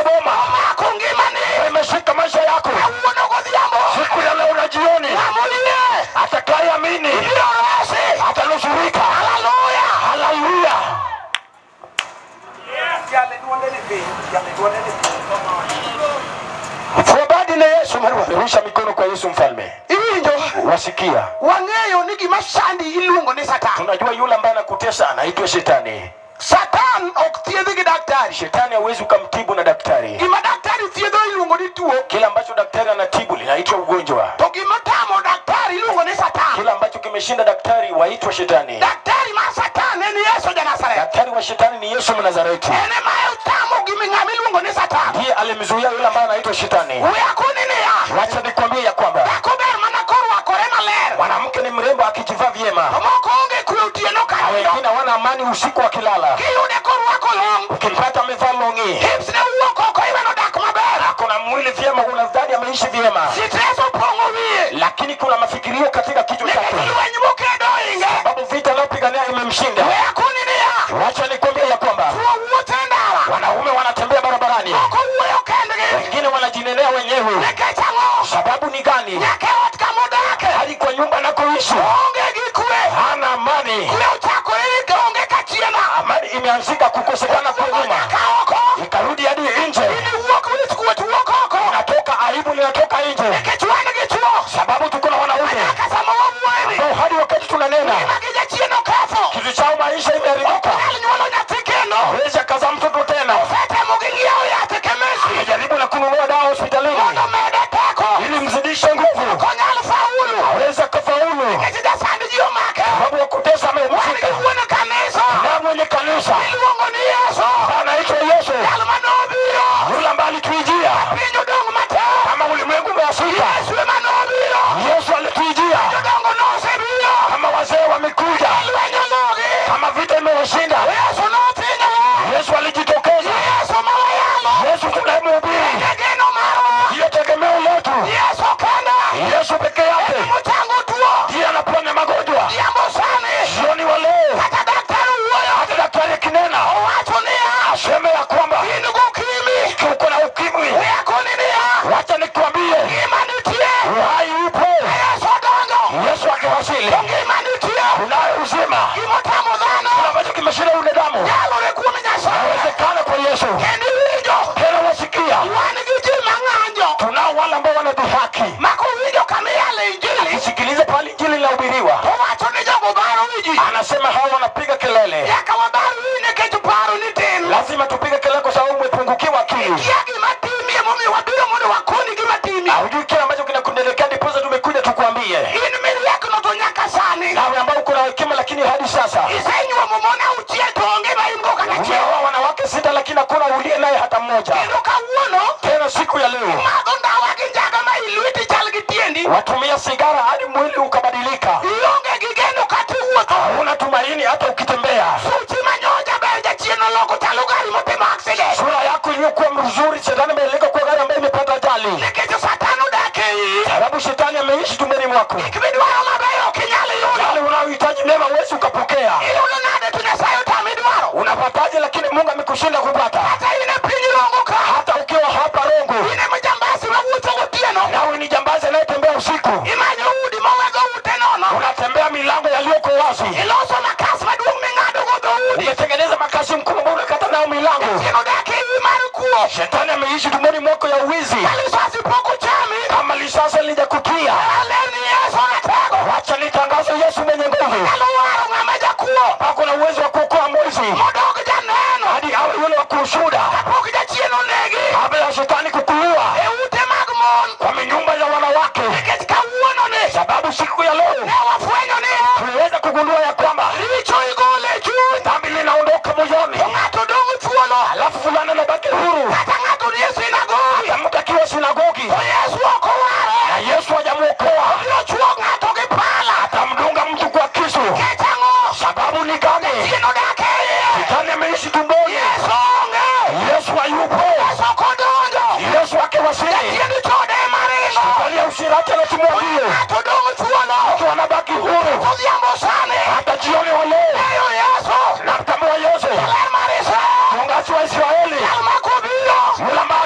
ya boma imeshika maisha yako siku ya leo na jioni. Atakayeamini atanusurika. Haleluya, haleluya. Rusha mikono kwa Yesu mfalme. Wasikia. Tunajua yule ambaye anakutesa anaitwa shetani. Satan ok thiedhi gi daktari. Shetani hawezi ukamtibu na daktari. Gima daktari thiedho iluongo ni tuo. Kila ambacho daktari anatibu linaitwa ugonjwa. To gima tamo daktari iluongo ni Satan. Kila ambacho kimeshinda daktari waitwa shetani. Daktari ma Satan en Yesu ja Nazareth. Daktari wa shetani ni Yesu Mnazareti. En ema otamo gima ng'ama iluongo ni Satan. Ndiye alimzuia yule ambaye anaitwa shetani. We akoni niya. Wacha nikwambie ya kwamba dhako ber mana korwakore maler. Mwanamke ni mrembo akijivaa vyema. To moko onge kwe otieno ka nindo. Wengine hawana amani usiku wakilala. Kiyude korwako long. Ukimpata amevaa longi. Hips ne wuok oko iweno dak maber. Ako na mwili vyema, unadhani ameishi vyema. Stress opong'o wiye. Lakini kuna mafikirio katika kichwa chake. Nikech lweny mokedo inge. Sababu vita anayopigania imemshinda. We akoni niya. Wacha nikwambie ya kwamba Chwo wuotho e ndara. wanaume wanatembea barabarani. Moko wuoyo kendgi. Wengine wanajinenea wenyewe. Nikech ang'o? Sababu ni gani? Nyaka e ot kamodake. Hadi kwa nyumba anakoishi Onge gi kwe. hana amani. Kwe ochako ike onge kachiena. Amani imeanzika kukosekana kwa nyuma, Nyaka oko. ikarudi hadi nje. Ini wuok wich kuot wuok oko. Inatoka aibu, linatoka nje. Nikech wan gi chwo. Sababu tuko na wanaume Nyaka sama wawuoyeni. ambao hadi wakati tunanena Ngima gi jachien oketho. kitu chao maisha Ok imeharibika. nyal nyuolo nyathi kendo. Hawezi akazaa mtoto tena. Osetemo gi ng'iewo yath e chemist. Amejaribu na kununua dawa hospitalini Mondo mede teko. ili mzidishe nguvu, Ok onyal faulu. hawezi akafaulu. Nikech jasand ji omake. Sababu ya kutesa Wan amemshika. gi wuon kanisa. Na mwenye kanisa Iluongo ni Yesu. anaitwa Yesu, Jal manobiro. yule ambaye alituijia Piny odong' matek. kama ulimwengu umeasirika. Yesu ema nobiro. Yesu alituijia Jodongo nosebiro. kama wazee wamekuja, Lweny ologi. kama vita imewashinda. Yesu nothinyowa. Yesu alijitokeza. Yesu mawayalo. Yesu tunayemhubiri E geno marwa. ndiyo tegemeo letu. Yesu kende. Yesu peke yake Mochango tuo. ndiye anaponya magonjwa. Odhiambo sani. Jioni wa leo, Kata daktari owuoyo. hata daktari akinena Owacho niya. aseme ya kwamba In gokimi. uko na ukimwi, We akoni niya. wacha nikwambie, Ngima nitie. uhai upo. Yesu odonjo. Yesu akiwasili, To ngima nitie. unayo uzima. Gimotamo dhano. Kile ambacho kimeshinda yule damu Nyalore kuom Nyasaye. inawezekana kwa Yesu. Kendo iwinjo. Tena wasikia, Wan gi ji mang'anjo. tunao wale ambao wanadhihaki. Ma kowinjo kama iyalo injili. Usikilize pale injili inahubiriwa, To wacho ni jogo baro wi ji. anasema hao wanapiga kelele. Nyaka wabar wi nikech paro ni tin. Lazima tupige kelele kwa sababu umepungukiwa akili. Kia gima timie momiyo wabiro mondo wakoni gima timie. Haujui kile ambacho kinakuendelea, ndiposa tumekuja tukwambie. In miriekno to nyaka sani. Nawe ambao uko na hekima, lakini hadi sasa Isenyuomo mon auchiel to onge ma in go kata achiel. umeoa wanawake 6, lakini hakuna uliye naye hata mmoja. Kendo kawuono Tena siku ya leo madho ndawa gi njaga ma ilweti chal gi tiendi. watumia sigara hadi mwili ukabadilika. Ionge gi geno kata iwuotho. Huna tumaini hata ukitembea. Suchi manyocha ber jachien oloko chalo gari motimo accident. Sura yako iliyokuwa mzuri, shetani ameileka kuwa gari ambayo imepata ajali, Nikech Satan odak e iyi. sababu shetani ameishi tumboni mwako. Gik midwaro mabeyo ok inyal yudo. Yale unayohitaji mema huwezi ukapokea. Iyudo nade to Nyasaye otami dwaro. Unapataje lakini Mungu amekushinda kupata? Kata in e piny Rongo ka. Hata ukiwa hapa Rongo, In ema jambasi mawuotho gotieno. nawe ni jambazi anayetembea usiku, Imanyo udi mowego ute nono. unatembea milango yaliyoko wazi, Iloso makas maduong' ming'ado go dhoudi. umetengeneza makasi mkubwa ambao unakata nao milango. Jachien odak e iyi mar kuo. Shetani ameishi tumboni mwako ya uwizi. Ka lisasi pok ochami. Kama lisasi lijakutia, Alerni Yesu ratego. wacha nitangaze Yesu mwenye nguvu. Nyalo waro ng'ama jakuo. Ako na uwezo wa kuokoa mwizi Modog janeno. hadi awe yule wa kushuhuda Kapok jachien onegi. kabla ya shetani kukuua E ute mag mon. kwa minyumba ya wanawake. Nikech kawuono ni. Sababu siku ya leo Ne wafwenyo ni. tuliweza kugundua ya kwamba Richo igolo e chuny. dhambi linaondoka moyoni, To ng'ato dong' thuolo. alafu fulana anabaki huru. Kata ng'ato ni e sinagogi. Hata mtu akiwa sinagogi To Yesu ok oware. na Yesu hajamuokoa, Obiro chuo ng'ato gi pala. atamdunga mtu kwa kisu. Nikech ang'o? Sababu ni gani? Jachien odak e iye. Shetani ameishi tumboni. Yesu onge. Yesu hayupo. Yesu ok odonjo. Yesu akiwasili, Jachien chode ema ringo. shetani ya usherati anatimua mbio, Ng'ato dong' thuolo. mtu anabaki huru. Odhiambo sani. Hata jioni wa leo Eyo Yesu. namtambua Yesu, Ler mar Israel. mchungaji wa Israeli, Jal ma kobiro. yule ambaye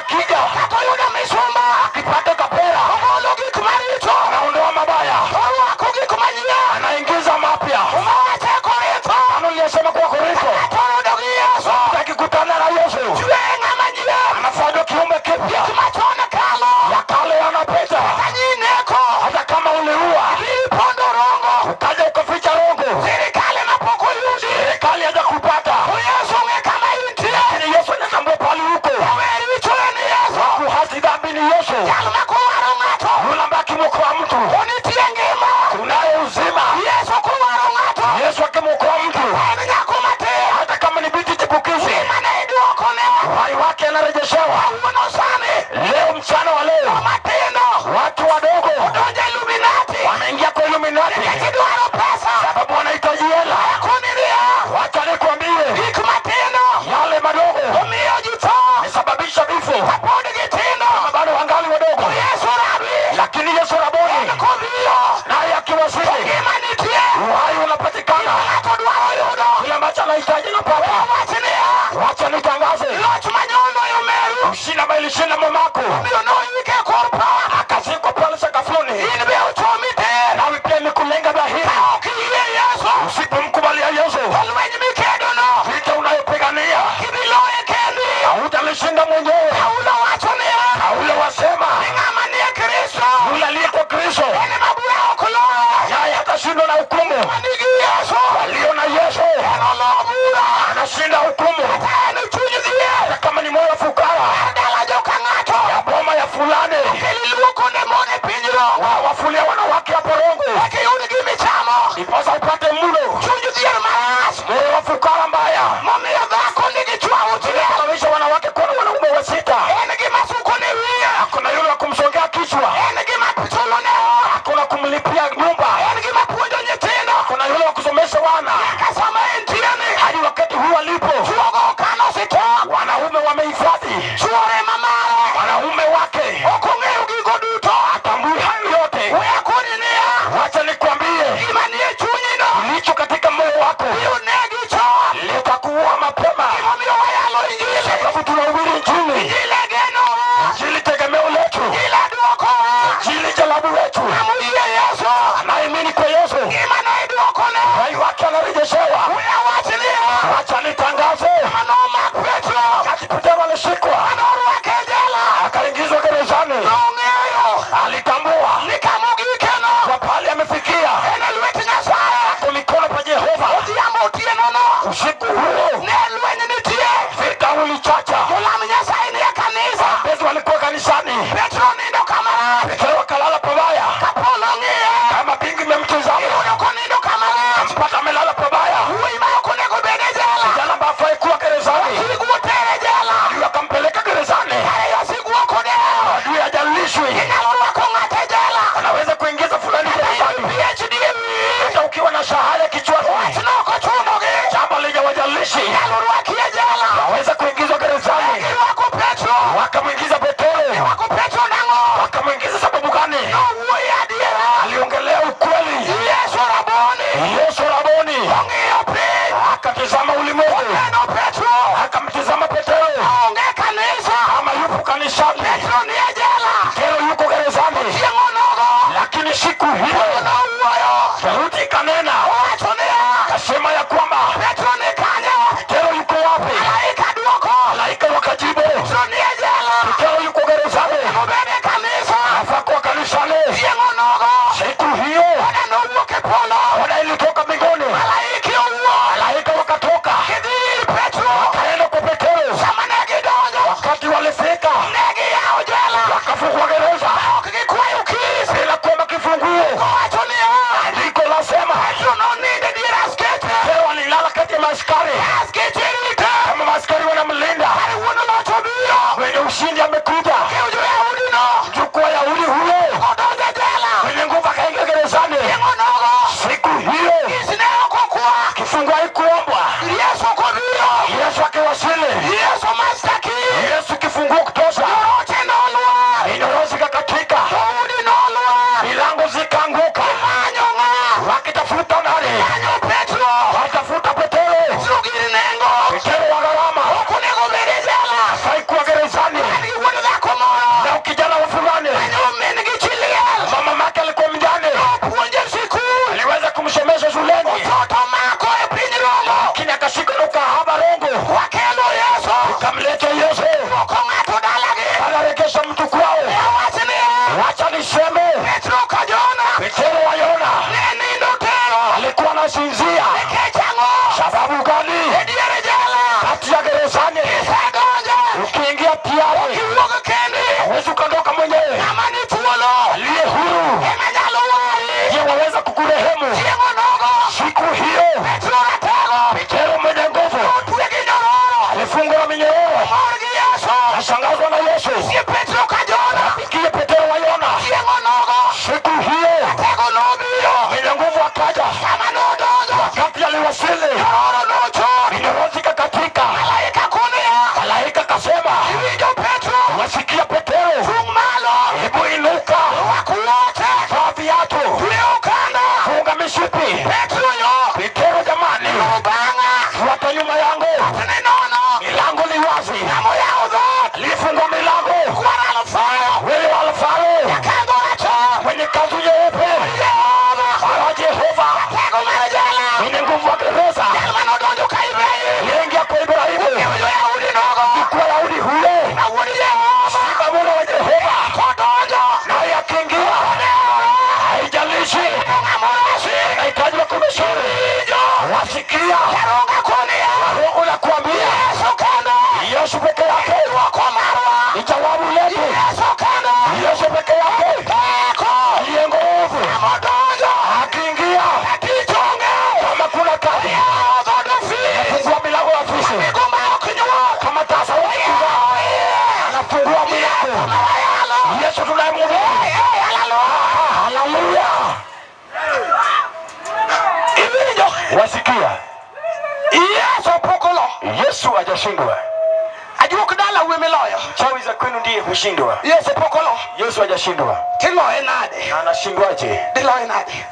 Sirikal ema pok oyudi. Serikali hajakupata. To Yesu ong'e kama intie. Lakini Yesu anatambua pahali uko. Owe richo en Yesu. Kuhasi dhambi ni Yesu. Jal ma kowaro ng'ato. Yule ambaye akimwokoa mtu To nitie ngima. kunaye uzima. Yesu kowaro ng'ato. Yesu akimwokoa mtu, En nyako matin. hata kama ni binti chipukizi, Ngimane iduokone. uhai wake anarejeshewa. Kawuono sani. Leo mchana wa leo, Jomatindo. watu wadogo Odonjo e Illuminati. wameingia kwa Illuminati Nikech gidwaro pesa. sababu wanahitaji hela. Akoni niya. Wacha nikwambie, Gik matindo. yale madogo Omiyo ji tho. yamesababisha vifo, Kapod gitindo. kama bado wangali wadogo. Yesu rabi. Lakini Yesu Rabuni Kobiro. naye akiwasili, Ngima nitie. uhai unapatikana. Ng'ato dwaro yudo. Kile ambacho anahitaji anapata. Wach niya. Wacha nitangaze, Loch manyondo Meru. ushindi ambaye ilishinda mamako Omiyo noyike e kor pat. akazikwa pale sakafuni, In be ochomi tir. nawe pia imekulenga dhahiri. Ka ok iyie Yesu. Usipomkubalia Yesu, To lweny mikedono. vita unayopigania Ok ibi loye kendi. hautalishinda mwenyewe. Paulo wacho niya. Paulo wasema Ni ng'ama nie Kristo. yule aliye kwa Kristo En ema bura ok loye. yeye hatashindwa na hukumu. Manigi Yesu. Walio na Yesu En olo bura. anashinda hukumu, Kata en chuny dhier. hata kama ni moyo wa fukara Mar dala joka ng'ato. ya boma ya fulani, Okel iluoko ne mon e piny Rongo. wafulia wanawake hapo Rongo, Eka iyud gimichamo. ndiposa upate mlo. Chuny dhier marach. Moyo wa fukara mbaya Momiyo dhako nigi chwo auchiel. sababisha wanawake kuwa na wanaume wa sita. En gima suko ne wiye. Hakuna yule wa kumsongea kichwa, En gima chulo ne ot. hakuna kumlipia nyumba, En gima puonjo nyithindo. hakuna yule wa kusomesha wana Nyaka sama entie ni. hadi wakati huu alipo. Chuogo okano sitok. Wanaume wamehifadhi Chuore ma mare. wanaume wake, Ok ong'eyo gigo duto. atambui hayo yote. We akoni niya. Wacha nikwambie, Gima nie chunyino. kilicho katika moyo wako Onegi chon. litakuua mapema, Gimomiyo wayalo injili. sababu tunahubiri Injili. Injili e genowa. Injili tegemeo letu, Injili dwokowa. Injili jalabu wetu. Ng'ama oyie Yesu. Anayeamini kwa Yesu Ngimane idwokone. uhai wake anarejeshewa. We awach niya. Wacha nitangaze, Ng'ama nomak Petro. wakati Petero alishikwa Manorwake e jela. akaingizwa gerezani, Nong'eyo. alitambua Ni kamogikeno. kwa pale amefikia, En e lwet Nyasaye. kwa mikono pa Jehova. Odhiambo otienono. Usiku huo Ne lweny nitie. vita ulichacha, Jolam Nyasaye nie kanisa. Petro walikuwa kanisani, Petro nindo kamarach. Petero akalala pabaya, Kapolo ng'iye. kama pingu imemtizama, Iyudo konindo kamarach. mpaka amelala pabaya. Wuoyi ma ok onego bed e jela. Kijana ambaye hafai kuwa gerezani, Wasigu otere e jela. adui akampeleka gerezani. Kare wasigu ok odewo. Adui hajalishwi, Inyalo rwako ng'ato e jela. anaweza kuingiza fulani Kata in gerezani, PhD e wiyi. hata ukiwa na shahada kichwani, Wachno ok ochunogi. jambo lijawajalishi, Inyalo rwaki e jela. aweza kuingizwa gerezani. Girwako Petro. Wakamwingiza Petero, Girwako Petro nang'o? wakamwingiza sababu gani? Nowuoyo adiera. Aliongelea ukweli. Yesu Raboni. Yesu Raboni Ong'iyo piny. akatizama ulimwengu, Oneno Petro. akamtizama Petero Onge kanisa. kama yupo kanisani, Petro ni e jela. Petero yuko gerezani. Chieng' onogo. Lakini siku hiyo Nowuoyo. sauti ikanena, Owacho niya. akasema ya kwamba Petro ni kanye? Petero yuko wapi? Malaika dwoko. Malaika wakajibu, Petro ni e jela. Petero yuko gerezani, Obed e kanisa. afaa kuwa kanisani. Chieng' onogo. Siku hiyo Oda nowuok e polo. oda ilitoka mbinguni, Malaike owuok. malaika wakatoka Gidhi ir Petro. wakaenda kwa Petero. Sama ne gidonjo. Wakati walifika Ne giyawo jela. wakafungua gereza Ok gikwayo kis. bila kuomba kifunguo. Owacho niya. Andiko lasema Petro nonindo e dier askeche. Petero alilala kati ya maaskari, Askeche rite. kama maaskari wanamlinda. Kare wuon loch obiro. Mwenye ushindi amekuja, Keo jo-Yahudi no. mjukuu wa Yahudi huyo Odonjo e jela. mwenye nguvu akaingia gerezani. Chieng' onogo. Siku hiyo Kis ne ok okwa. kifunguo haikuombwa. Yesu ok obiro. Yesu akiwasili, Yesu master key. Yesu kifunguo kutosha, Nyoroche nolwar. minyororo zikakatika, Dhoudi nolwar. milango zikaanguka, Manyo ng'a? wakitafuta nani? Manyo Petro. Watafuta Petero, Petro gir nengo. Petero wa gharama, Ok onego bed e jela. hafai kuwa gerezani. En gi wuon dhako moro. Na kijana wa fulani, Manyo min gi chi liel. mama yake alikuwa mjane, Opuonje e sikul. aliweza kumsomesha shuleni, Mtoto mako e piny Rongo. lakini akashika na ukahaba Rongo. Wakelo Yesu. Kamleta Yesu, Dwoko ng'ato dalagi. anaregesha mtu kwao. Awach niya. Wacha niseme, Petro ka Jona. Petero wa Yona Ne nindo tero. alikuwa na Unasinzia sababu gani? Kati ya gerezani ukiingia tayari hauwezi ukaondoka mwenyewe. Aliye huru ndiye waweza kukurehemu. Siku hiyo Petero mwenye nguvu alifungwa na minyororo. Nashangazwa na Yesu. Napikie Petero wa Yona. Siku hiyo mwenye nguvu akaja. Wakati aliwasili minyororo zikakatika. Malaika kasema, wasikia Petero, hebu inuka, vaa viatu, funga mishipi. Petero jamani, fuata nyuma yangu, milango ni wazi. Alifungua milango, wewe wa Alfayo mwenye kanzu nyeupe, Bwana Jehova mwenye nguvu wa gereza, aliingia kwa Ibrahimu, kwa Daudi huyo, si Bwana wa Jehova, naye akiingia, haijalishi nahitaji wakumshauri, wasikia Roho nakuambia, Yesu peke yake ni jawabu letu. Yesu peke yake ndiye nguvu. Akiingia kama kuna kazi, anafungua milango ya ofisi. Kama tasa anafungua milango. Yesu tunayemhubiri. Haleluya. Wasikia Yesu hajashindwa. Chawi za kwenu ndiye hushindwa. Yesu hajashindwa. Na anashindwaje?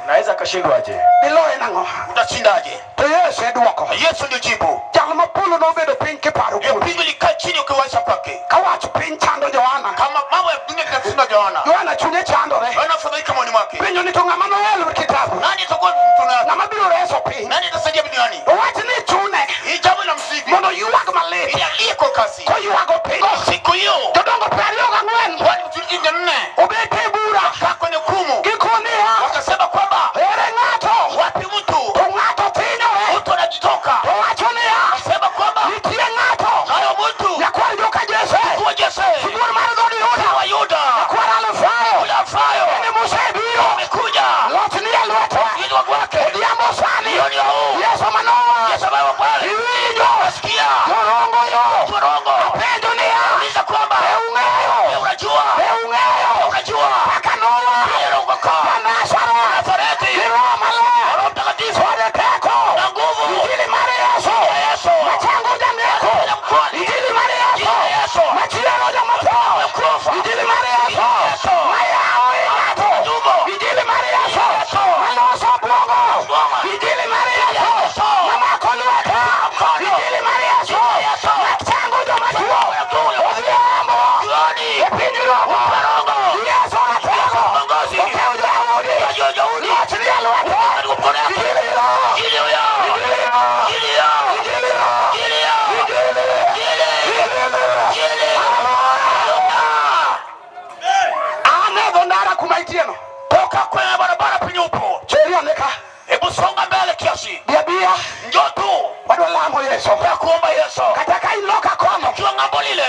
Naweza akashindwaje? Utashindaje? Yesu ndio jibu. Pingu likaa chini ukiwasha kwake. Kama mambo ya dunia kinashinda Yohana. Yohana fadhaika moyoni mwake. Nani atakuwa mtu yake? Nani atasaidia duniani? Hii jambo la msingi. Ili alie kwa kasi. Siku hiyo wale mtu nne wakakaa kwenye hukumu, wakasema kwamba wapi mtu mtu anajitoka, akasema kwamba hayo mtu kuwa Jese wa Yuda ule Alfayo amekuja ili wake jioni huu Yesu ambaye pale nasikia Torongo uliza kwamba unajua unajua Nazareti Roho Mtakatifu na nguvu ya Yesu Yesu Toka kwenye barabara pinyupo. Hebu songa mbele kiasi. Njoo tu. Kuomba Yesu. Ukiwa ng'ambo lile.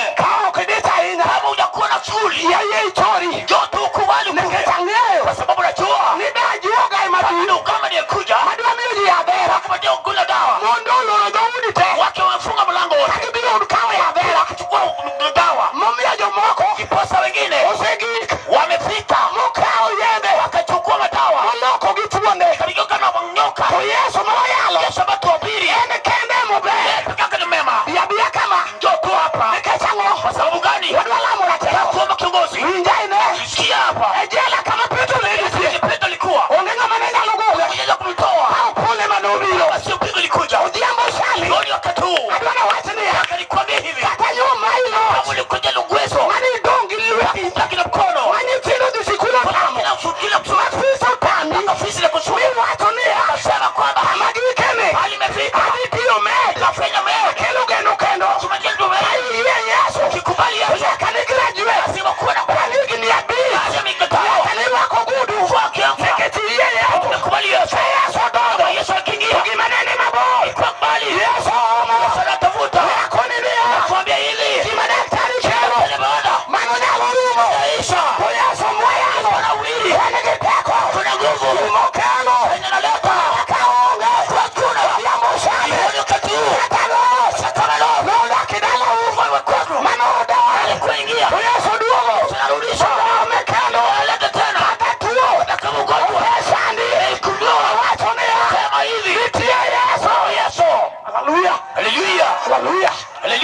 Kama hujakuwa na shughuli, njoo tu kubali kuja. Kwa sababu najua kama niyekuja akupatia kunywa dawa. Wake wamefunga mlango wote. Wakichukua dawa. Kiposa wengine wamefika wakachukua madawa. Kaligeuka na nyoka. Yesu amatuhubiri. Peke ni mema. Njoo tu hapa. Kwa sababu gani? Kuomba kiongozi. Sikia hapa. Petro alikuwa. Ungeweza kumtoa. Sio pigo likuja.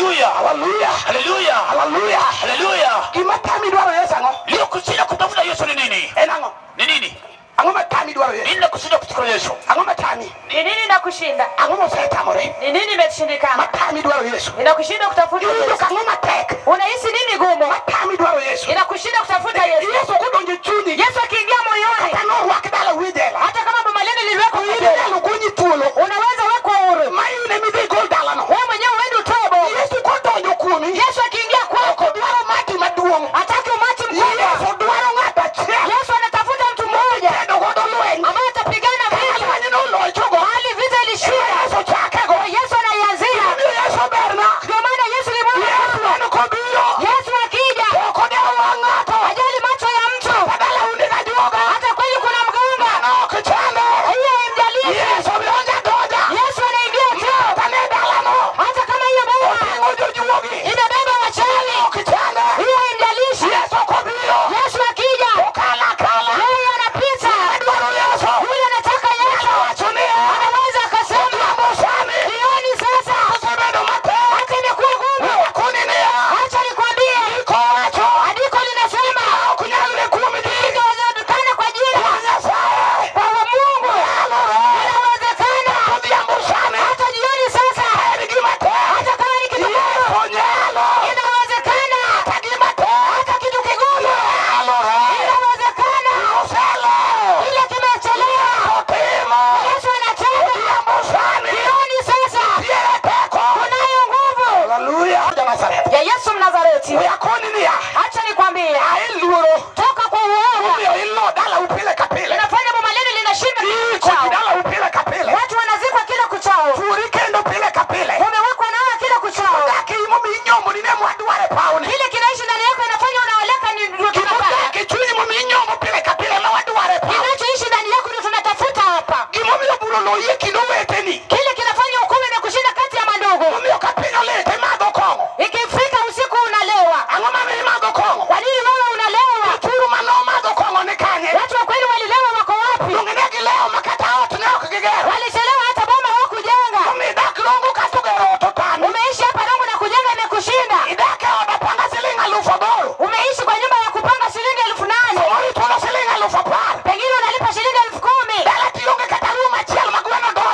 Haleluya. Haleluya. Haleluya. Haleluya. Haleluya. Gima tami dwaro Yesu ang'o? Leo kushinda kutafuta Yesu ni nini? En ang'o? Ni nini? Ang'o matami dwaro Yesu? Nini la kushinda kutafuta Yesu? Ang'o matami? Ni nini nakushinda? Ang'o mosetamore? Ni nini imeshindikana? Matami dwaro Yesu. Inakushinda kutafuta Iwinjo Yesu. kang'o matek? Unahisi nini gumu? Matami dwaro Yesu. Inakushinda kutafuta Yesu. Yesu kodonjo e chunyi. Yesu akiingia moyoni, Kata norwak dala wi jela. hata kama boma lenu liliwekwa In jela, inyalo gonyi thuolo. unaweza wekwa huru. Ma in ema idhi igol dalano. Wewe mwenyewe uende utoe boma. Yesu kodonjo kuomi. Yesu akiingia kwako, Ok odwaro umati maduong'. hataki umati mkubwa. Yesu dwaro ng'ato achiel. Yesu anatafuta mtu mmoja Kedo godo lweny. ambaye atapigana Kaka vita. lweny nolochogo. Mahali vita ilishinda, Yesu chakego. Yesu anaianzia. Omiyo Yesu berna. Ndio maana Yesu ni mwema. Yesu en kobiro. Yesu akija, Ok odewo wang' ng'ato. hajali macho ya mtu. Badala unig ajuoga. Hata kweli kuna mganga, Mano ok chande. hiyo haimjalishi. Yesu donjo adonja. Yesu anaingia tu, Kata ne dalano. hata kama hiyo boma Oting'o jojuogi. imebeba wachawi, Ok chande. hiyo haimjalishi. Yesu kobiro. Yesu akija, Okalo akala. yeye anapita. Adwaro Yesu. Huyu anataka Yesu, Wacho niya. anaweza akasema Odhiambo sani. jioni sasa, Osebedo matek. hata imekuwa gumu. Akoni niya. Acha nikwambie, Ndiko wacho. andiko linasema Ok nyalre kuom ji. inawezekana kwa jina Kuom Nyasaye. kwa Mungu Nyalore. inawezekana. Odhiambo sani. Hata jioni sasa, En gima tek. hata kama ni kitu gumu, Yesu nyalo. inawezekana. Kata gima tek. Hata kitu kigumu Nyalore. inawezekana. Oselo. Kile kimechelewa, Otimo. Yesu anatenda. Odhiambo sani. Jioni sasa, Nitiere teko. kunayo nguvu Haleluya. Ja-Nazareth. ya Yesu Mnazareti. We akoni niya. Acha nikwambie, Ae luoro. toka kwa uoga Omiyo ilo dalau pile ka pile. inafanya boma lenu linashinda kila Iko ji kuchao. dalau pile ka pile. Watu wanazikwa kila kuchao, Tuori kendo pile ka pile. umewekwa nawe kila kuchao. Odak ei momiyo inyombo ni ne mwadwaro e pawni. Kile kinaishi ndani yako inafanya unaoleka, ni ndio tunapata. Gimodak e chunyi momiyo inyombo pile ka pile ma wadwaro e paw. Kinachoishi ndani yako ndio tunatafuta hapa. Gimomiyo bura oloyi e kind oweteni. Kile kinafanya hukumu imekushinda kati ya mandugu. Momiyo ka piny olit imadho kong'o. Ikifika usiku unalewa. Ang'o mamiyo imadho kong'o? Kwa nini wewe unalewa? Jothuru manomadho kong'o ni kanye? Watu wa kweli walilewa, wako wapi? Donge ne gilewo ma kata ot ne ok gigero. Walichelewa, hata boma hawakujenga. Omiyo idak Rongo kasto gero ot otami. Umeishi hapa Rongo na kujenga imekushinda. Idak e od apanga siling 8,000. Umeishi kwa nyumba ya kupanga shilingi 8,000, Samoro ichulo siling 10,000. pengine unalipa shilingi 10,000. Dala tionge kata room achiel ma gweno donje.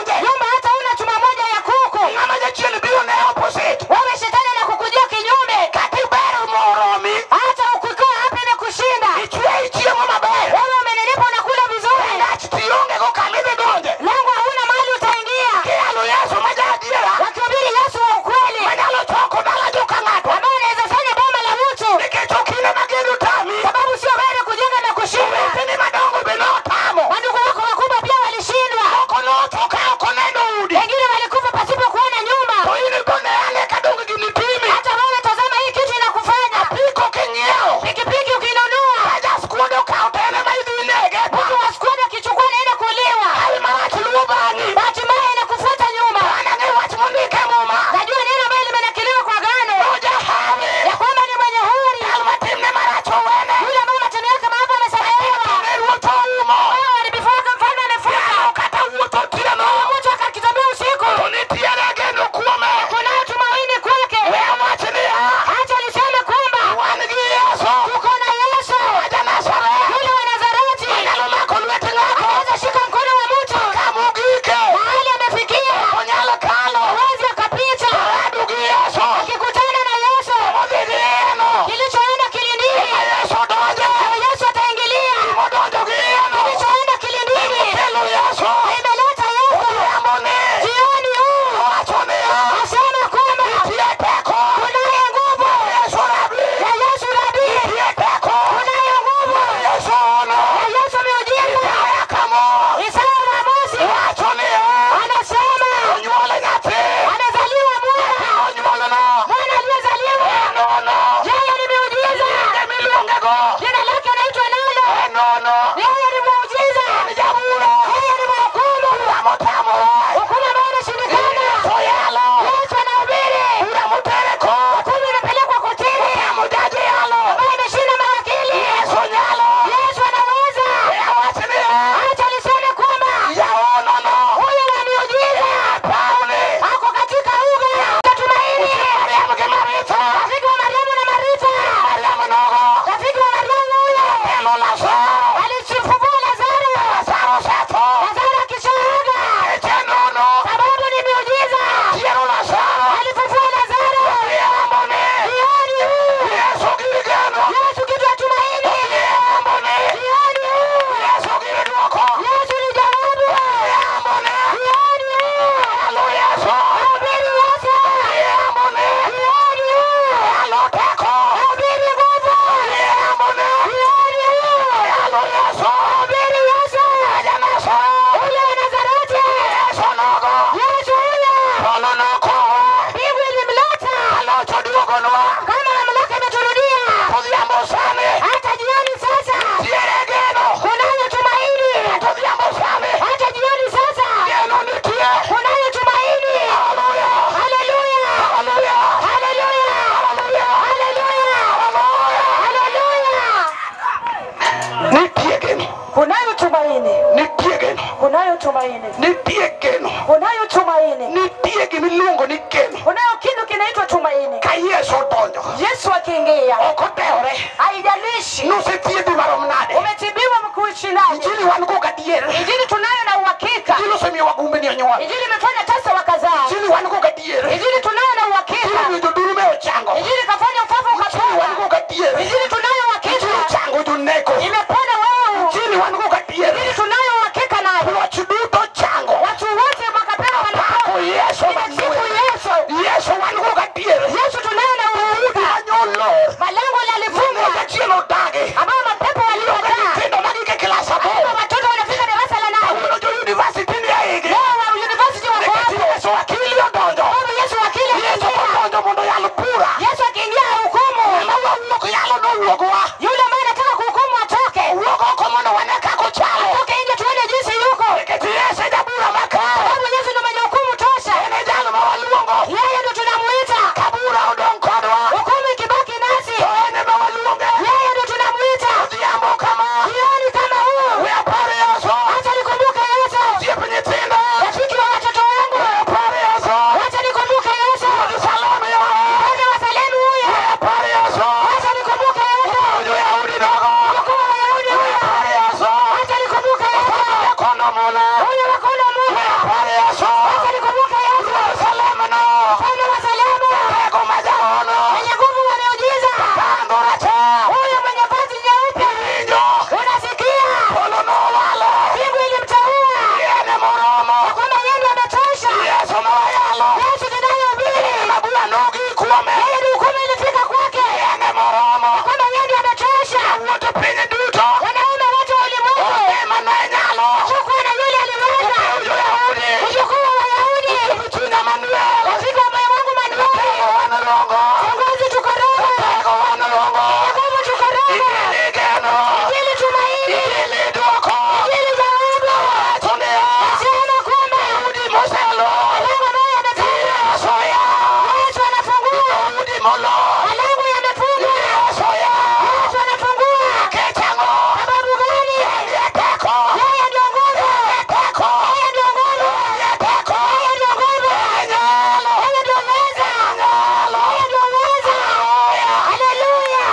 tumaini. Nitie geno. Unayo tumaini. Nitie gimiluongo ni geno. Unayo kitu kinaitwa tumaini. Ka Yesu odonjo. Yesu akiingia. Ok odewore. Haijalishi. Nosethiedhi marom nade. Umetibiwa mkuishindaje. Injili wan go gadier. Injili tunayo na uhakika. Injili osemiyo wagumbni onyuol. Injili imefanya tasa wakazaa. Injili wan go gadier. Injili tunayo na uhakika. Injili omiyo jodurume ochango. Injili kafanya ufafa Injili wan ukapona. go gadier. Injili tunayo Injili uhakika. ochango joneko. Imepona wewe. Injili wan go gadier. Injili tunayo uhakika nayo. Wach duto chango. Watu wote makapewa Pako wanapona. Yesu Inasifu Manuel. Yesu. Yesu wan go gadier. Yesu tunayo na uhakika. Manyolor. Malango yalifungwa Jachien odagi. ambayo mapepo walikataa. Nyithindo magik e klas aboro. Ambayo watoto wanafika darasa la nane. Kawuono jo university ni e igi. Leo wa university wako Nikech hapo. Yesu akili odonjo. Sababu Yesu akili Yesu akiingia. odonjo mondo oyal bura. Yesu akiingia hukumu. Ng'ama wawuok yalo nowuogwa. Yule ambaye anataka kuhukumu atoke. Owuok oko mondo wane kaka ochalo. Atoke nje tuone jinsi yuko. Nikech Yesu e jabura makare. Sababu Yesu ndio mwenye hukumu tosha. En e jal ma waluongo. Yeye ndio tunamuita. Ka bura odong' kodwa. Hukumu ikibaki nasi, To en ema waluonge. yeye ndio tunamuita. Odhiambo kama. Jioni kama huu, We apar Yesu. acha nikumbuke Yesu. Osiep nyithindo. Rafiki wa watoto wangu, We apar Yesu. acha nikumbuke Yesu. Salome yawa. Mfalme wa Salemu huyo, We apar Yesu. acha nikumbuke Yesu. Jo-Yahudi nogo. Mkuu wa Wayahudi We huyo, apar Yesu. acha nikumbuke Yesu. Kono mula. Huyo wa kono We Mungu, apar Yesu. acha nikumbuke Yesu. Jerusalem no. Mfalme wa Salemu, Teko ma jahono. mwenye nguvu wa miujiza, Kando rachar. huyo mwenye vazi nyeupe, Iwinjo. unasikia Polo nowalo. mbingu ilimteua Yene moromo. ya kwamba yeye ndiye ametosha. Yesu mawayalo. Yesu tunayehubiri, Mabura nogi kuome. yeye ndiye hukumu ilifika kwake, Yene moromo. ya kwamba yeye ndiye ametosha. Wuoto piny duto. Wanaume wote wa ulimwengu Onge mane nyalo. hakukuwa na yule aliweza Jo-Yahudi. kuchukua Wayahudi. Chunya Manuel. Rafiki wa moyo wangu Manueli, Tego wan luongo. kiongozi tuko roho, Tego wan luongo. nguvu tuko roho, Injili geno. Injili tumaini, Injili duoko. Injili jawabu. Wacho niya. Nasema kwamba Udi moselo. malango ambayo yamefungwa, Yesu yawo. Yesu anafungua. Udi molor. Malango yamefungwa, Yesu yawo. Yesu anafungua. Nikech ang'o? Sababu gani? Yeye teko. Yeye ndio nguvu, Teko. yeye ndio nguvu, Yeye teko. yeye ndio nguvu, Yeye nyalo. yeye ndio uweza, Nyalo. yeye ndio uweza. Haleluya!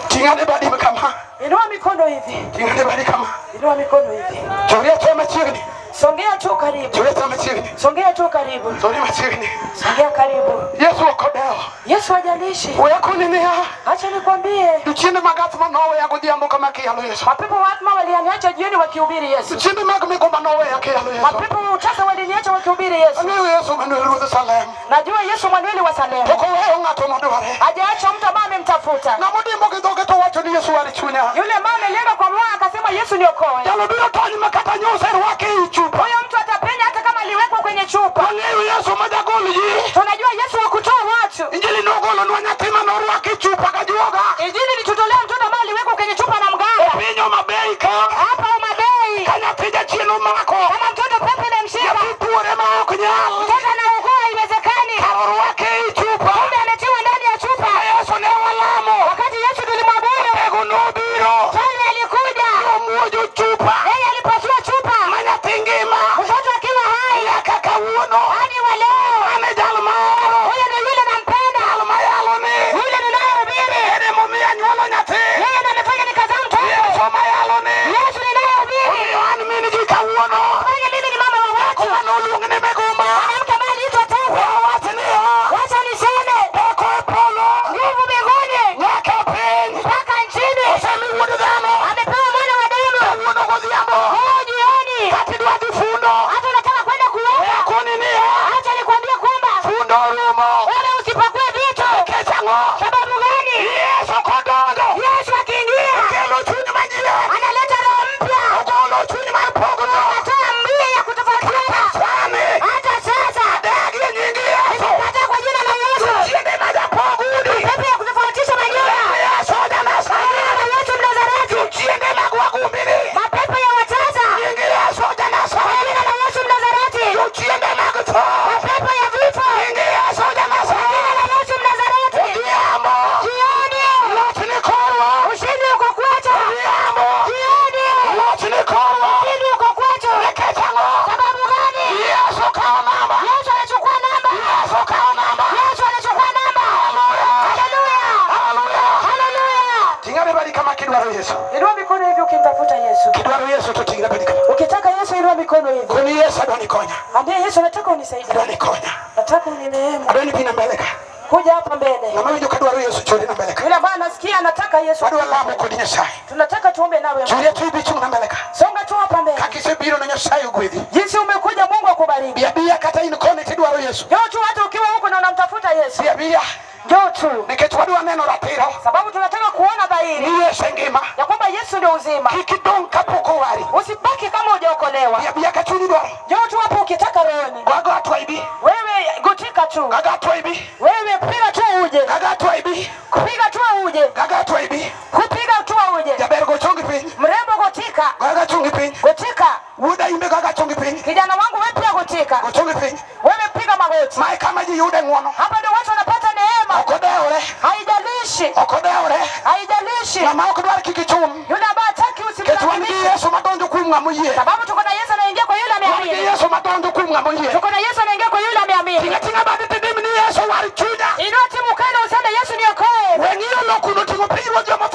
Ting'ane badi kama. Inua mikono hivi, Ting'ane badi kama. inua mikono hivi, Choria chama machiegni. songea tu karibu, Choria chama machiegni. songea tu karibu, Choria machiegni. songea karibu. Yesu ok odewo. Yesu hajalishi. We akoni niya. Acha nikwambie, Jochiende mag athma noweya godhiambo kama kiyalo Yesu. mapepo wa atma walianiacha jioni wakihubiri Yesu, Jochiende mag migumba noweya kiyalo Yesu. mapepo wa utasa waliniacha wakihubiri Yesu. Ang'eyo Yesu Manuel Ruodh Salem. Najua Yesu Manueli wa Salemu Pok oweyo ng'ato modware. hajaacha mtu ambaye amemtafuta. Ng'ama odimbo gi dhoge to wacho ni Yesu war chunya. Yule mama amelenga kwa moyo akasema, Yesu niokoe. Jalo biro tony ma kata nyose rwake ei chupa. Huyo mtu atapenya hata kama aliwekwa kwenye chupa. Wang'eyo Yesu ma jagol ji. Tunajua Yesu wa kutoa watu. Injili nogolonwa nyathi ma norwak e chupa gajuoga. Injili ilitutolea mtoto ambaye aliwekwa kwenye chupa na mganga Piny Homa Bay ka. hapa Homa Bay. Ka nyathi jachien omako. Kama mtoto pepo imemshika, Nyathi tuore ma ok nyal. mtoto anaugua, haiwezekani. Kar orwake ei chupa. Kumbe ametiwa ndani ya chupa. Yesu ne walamo. Wakati Yesu tulimwabudu, Tego nobiro. mfalme alikuja, Omuojo chupa. yeye alipasua chupa, Ma nyathi ngima. mtoto akiwa hai Nyaka kawuono. hadi wa leo. An e jal mahero. Huyo ndio yule nampenda, Jal mayalo ni. yule ninayehubiri, En emomiyo anyuolo nyathi. yeye ndiye amefanya nikazaa mtoto. Yesu mayalo ni. Yesu ninayehubiri, Omiyo an min ji kawuono. fanya mimi ni mama wa watu, Kuma noluong ni migumba. mwanamke ambaye aliitwa We tasa. awach niya. Wacha niseme, Teko e polo. nguvu mbinguni Nyaka e piny. mpaka nchini, Osemi wuod dhano. amepewa mwana wa damu. Kawuono godhiambo. Leo jioni, Kata idwa dhi fundo. hata unataka kwenda We kuomba, akoni niya. acha nikwambie kwamba Fundo orumo. wewe usipakue vitu. Nikech ang'o? Sababu gani? Yesu kodonjo. Yesu akiingia Okelo chuny manyien. analeta roho mpya, Ogolo chuny mar pogruok. anatoa mbia ya kutofautiana. Sani. Hata sasa Dagi e nying Yesu. hata kwa jina la Yesu, Jochiende ma japog udi. pepo ya kutofautisha majina, Yesu ja Nazareth. na Yesu Mnazareti, Jochiende mag wagumbini. mapepo ya watasa, Nying Yesu ja kwa Nazareth. jina la Yesu Mnazareti, Jochiende mag tho. mapepo ya vifo, Nying Yesu ja Yesu. Inua mikono hivi ukimtafuta Yesu. Kidwaro Yesu to ting'na bedi kama. Ukitaka Yesu inua mikono hivi. Koni Yesu adwa nikonya. Ambia Yesu nataka unisaidie. Adwa nikonya. Nataka unirehemu. Adwa nipina mbele ka. Kuja hapa mbele. Ng'ama winjo kadwaro Yesu chori na mbele ka. Yule ambaye anasikia anataka Yesu. Wadwa lamo kod Nyasaye. Tunataka tuombe nawe. Juliet ibi chung' na mbele ka. Songa tu hapa mbele. Kaka isebiro na Nyasaye ogwedhi. Jinsi umekuja Mungu akubariki. Bi abiya kata in koni tidwaro Yesu. Njoo tu hata ukiwa huko na unamtafuta Yesu. Bi abiya Njoo tu. nikech wadwa neno ratiro Sababu tunataka kuona dhahiri ni Yesu e ngima. ya kwamba Yesu ndio uzima. Kik idong' kapok owari. Usibaki kama hujaokolewa. Bi abiya ka chunyi dwaro. Njoo tu hapo ukitaka rohoni. Go ago ibi. Wewe gotika tu. Gaga atwa ibi. Wewe piga tu uje. Gaga atwa ibi. Kupiga tu uje. Gaga atwa ibi. Kupiga tu uje. Jaber go chongi piny. Mrembo gotika. Gaga chongi piny. Gotika. Wuoda imbe gaga chongi piny. Kijana wangu wewe pia gotika. Go chongi piny. Wewe piga magoti. Mae kama ji yude ng'uono. Hapa ndio watu wanapata neema. Ok odewore. Haijalishi. Ok odewore. Haijalishi. Ng'ama ok dwar kik ichun. Yule ambaye hataki Nikech wan gi usimlazimishe. Yesu madonjo kuom ng'ama oyie. Sababu tuko na Yesu anaingia kwa yule Wan gi ameamini. Yesu madonjo kuom ng'ama oyie. Tuko na Yesu anaingia kwa yule ameamini. Ting'a ting'a badi tidim ni Yesu war chunya. Inua timu kale useme Yesu niokoe. We ng'iyo lokuno ting'o pinyruodh joma